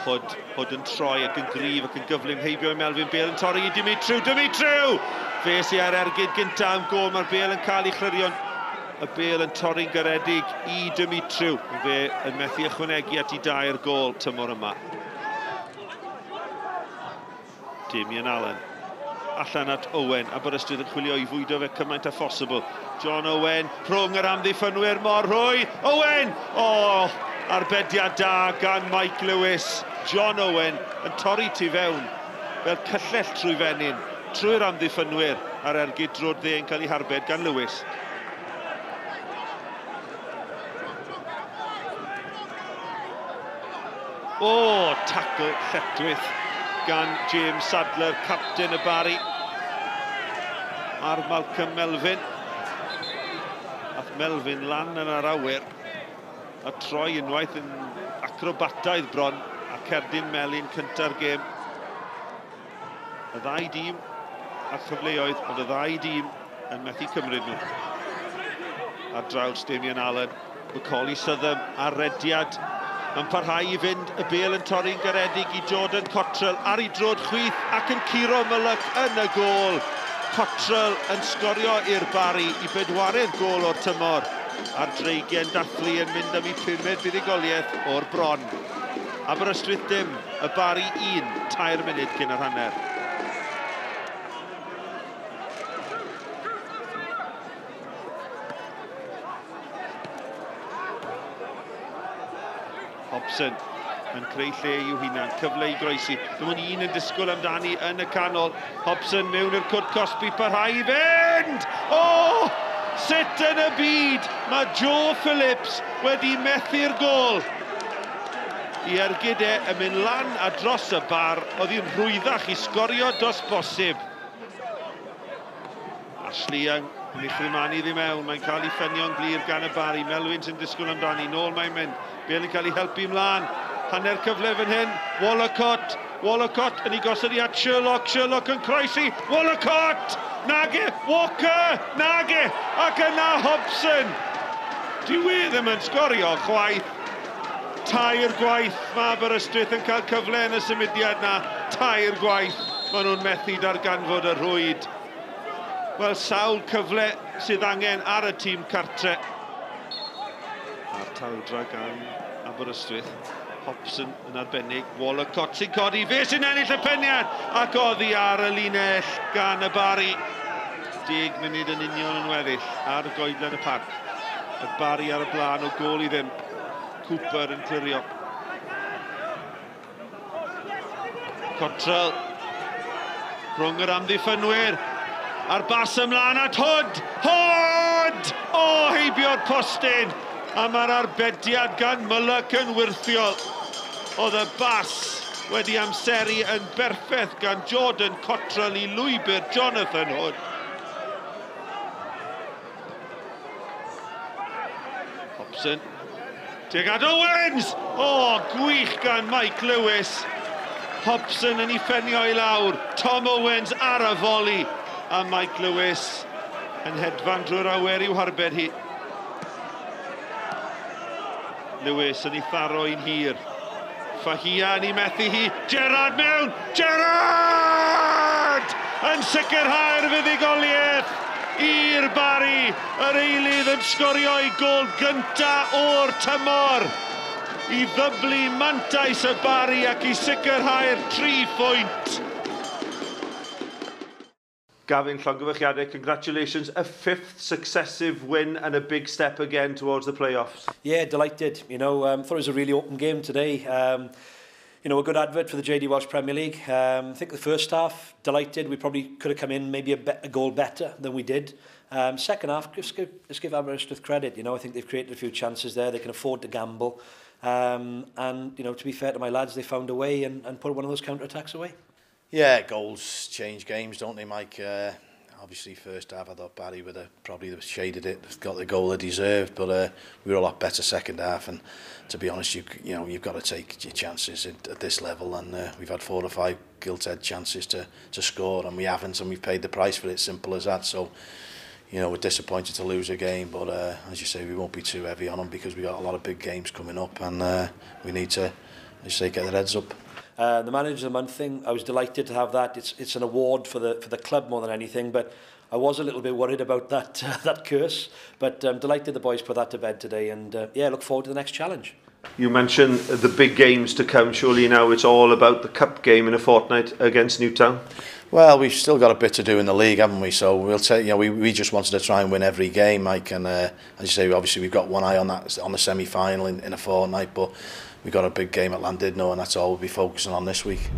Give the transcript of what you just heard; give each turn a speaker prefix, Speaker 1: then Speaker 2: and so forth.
Speaker 1: Hood, Hood yn troi ac yn gryf ac yn gyflym heibio i Melvin. Bale yn torri i Dimitriw. Dimitriw! Fe sy ar ergyd gyntaf am gôl. Mae'r bêl yn cael ei chlirio. Y bêl yn torri'n garedig i Dimitriw. Fe yn methu ychwanegu at ei dair gôl tymor yma. Damien Allen. Allan at Owen. Aberystwyth yn chwilio i fwydo fe cymaint â phosibl. John Owen rhwng yr amddiffynwyr mor rhwydd. Owen! O! Oh, arbediad da gan Mike Lewis. John Owen yn torri tu fewn fel cyllell trwy fenyn, trwy'r amddiffynwyr a'r ergyd drwy'r dde yn cael ei harbed gan Lewis. O, oh, tackle lletchwith gan James Sadler, capten y Barri, ar Malcolm Melvin. Ath Melvin lan yn yr awyr a troi unwaith yn acrobataidd bron a cerdyn melyn cynta'r gêm. Y ddau dîm a chyfleoedd, ond y ddau dîm yn methu cymryd nhw. Ar draws Damien Allen, Macaulay Southam ar rediad yn parhau i fynd, y bêl yn torri'n garedig i Jordan Cottrell ar ei droed chwith ac yn curo Mullock yn y gôl. Cottrell yn sgorio i'r Barri i bedwaredd gôl o'r tymor, a'r Dreigiau'n dathlu yn mynd am eu pumed fuddugoliaeth o'r bron. Aberystwyth dim, y Barri 1, 3 munud cyn yr hanner. Hobson yn creu lle i'w hunan, cyfle i groesi. Dim ond un yn disgwyl amdani yn y canol. Hobson mewn i'r cwrt cosbi, parhau i fynd! O! Oh! Sut yn y byd mae Joe Phillips wedi methu'r gôl? I ergyd e yn mynd lan a dros y bar, oedd hi'n rhwyddach i sgorio dos bosib. Ashley Young yn ei chrymanu iddi mewn, mae'n cael ei ffenio'n glir gan y Barri. Melvin sy'n disgwyl amdani, nôl mae'n mynd. Bale yn cael ei helpu ymlaen. Hanner cyfle fan hyn, Wallacott. Wallacott yn ei gosod i at Sherlock, Sherlock yn croesi, Wallacott! Nage, Walker, nage, ac yna Hobson. Dyw e ddim yn sgorio chwaith. Tair gwaith mae Aberystwyth yn cael cyfle yn y symudiad na. Tair gwaith maen nhw'n methu darganfod y rhwyd. Wel, sawl cyfle sydd angen ar y tîm cartre. A'r taldra gan Aberystwyth. Hobson yn arbennig. Wallacott sy'n codi. Fe sy'n ennill y peniad! Ac oddi ar y linell gan y Barri. 10 munud yn union yn weddill ar goedlan y parc. Y Barri ar y blaen o gôl i ddim. Cooper yn clirio. Cottrell rhwng yr amddiffynwyr. A'r bas ymlaen at Hood! Hood! O, heibio'r postyn! A mae'r arbediad gan Mullock yn wyrthiol. Oedd y bas wedi amseru yn berffaith gan Jordan Cottrell i lwybr Jonathan Hood. Hobson. Tuag at Owens! O, gwych gan Mike Lewis. Hobson yn ei ffenio i lawr. Tom Owens ar y foli. A Mike Lewis yn hedfan drwy'r awyr i'w harbed hi. Lewis yn ei tharo i'n hir. Fahia yn ei methu hi. Gerrard mewn! Gerrard! Yn sicrhau'r fuddugoliaeth i'r Barri. Yr eilydd yn sgorio ei gôl gynta o'r tymor. I ddyblu mantais y Barri ac i sicrhau'r 3 phwynt. Gavin, llongyfarchiadau, congratulations, a 5th successive win and a big step again towards the playoffs.
Speaker 2: Yeah, delighted. You know, thought it was a really open game today. You know, a good advert for the JD Welsh Premier League. I think the first half, delighted. We probably could have come in maybe a goal better than we did. Second half, just give Aberystwyth credit. You know, I think they've created a few chances there. They can afford to gamble. And, you know, to be fair to my lads, they found a way and put one of those counter-attacks away.
Speaker 3: Yeah, goals change games, don't they, Mike? Obviously, first half, I thought Barry would have probably shaded it, got the goal they deserved, but we were a lot better second half. And to be honest, you know, you've got to take your chances at this level, and we've had 4 or 5 gilt-edged chances to score, and we haven't, and we've paid the price for it. Simple as that. So, you know, we're disappointed to lose a game, but as you say, we won't be too heavy on them because we've got a lot of big games coming up, and we need to as you say, get their heads up.
Speaker 2: The manager of the month thing, I was delighted to have that. It's an award for the club more than anything, but I was a little bit worried about that curse. But I'm delighted the boys put that to bed today, and yeah, look forward to the next challenge.
Speaker 1: You mentioned the big games to come. Surely now it's all about the cup game in a fortnight against Newtown.
Speaker 3: Well, we've still got a bit to do in the league, haven't we? So we'll take, we just wanted to try and win every game, Mike. And as you say, obviously we've got one eye on the semi-final in a fortnight, but we've got a big game at Llandudno, and that's all we'll be focusing on this week.